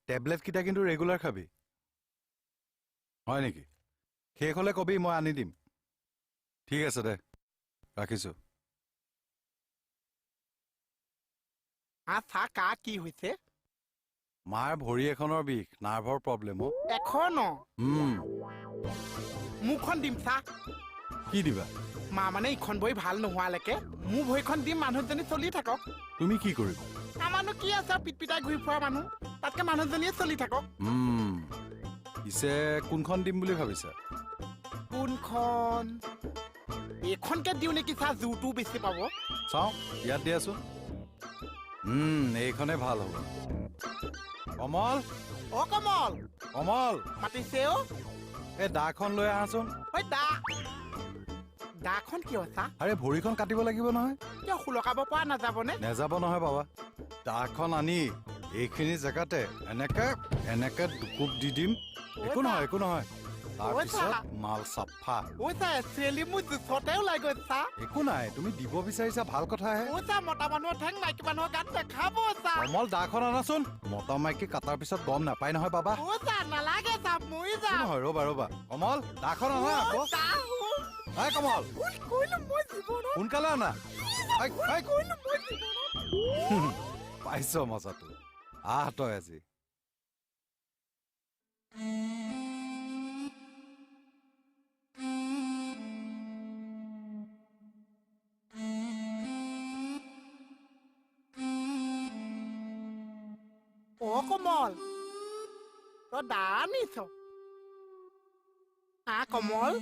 টেবলেটকেইটা কিন্তু ৰেগুলাৰ খাবি। হয় নেকি? শেষ হ'লে কবি, মই আনি দিম। ঠিক আছে দে, ৰাখিছোঁ। আচ্ছা, কা কি হৈছে? মাৰ ভৰি এখনৰ বিষ, নাৰ্ভৰ প্ৰব্লেম। এখন? মোৰখন দিম চা। কি দিবা? মা মানে ইখন ভৰি ভাল নোহোৱালৈকে মোৰ ভৰিখন দিম, মানুহজনী চলি থাকক। তুমি কি কৰিবা? আমাৰনো কি আছে, পিটপিটাই ঘূৰি ফুৰা মানুহ, তাতকে মানুহজনীয়ে চলি থাকক। পিছে কোনখন দিম বুলি ভাবিছা? কোনখন? এইখনকে দিওঁ নেকি চা, জোৰটো বেছি পাব। চাওঁ, ইয়াত দিয়াচোন। এইখনে ভাল হ'ব। কমল, অ কমল, কমল মাতিছে অ। এই দাখন লৈ আহাচোন। ঐ দা, দাখন কিয় চা? আৰে ভৰিখন কাটিব লাগিব নহয়। কিয় সুলকাব পৰা নাযাবনে? নেযাব নহয় বাবা। দাখন আনি এইখিনি জেগাতে এনেকে এনেকে দুকোপ দি দিম। একো নহয়, একো নহয়। তাৰপিছত মাল চাফা। একো নাই, তুমি দিব বিচাৰিছা ভাল কথাহে। মতা মানুহৰ ঠেং মাইকী মানুহৰ গাত দেখাব। কমল, দাখন আনাচোন। মতা মাইকী কাটাৰ পিছত গম নাপায় নহয় বাবা। নালাগে, নহয়, ৰ'বা ৰ'বা। কমল, দাখন আনা আকৌ। কমল, সোনকালে আনা। পাইছ মজাটো। আহ তই আজি। অ কমল, তই দা আনিছ? আহ কমল,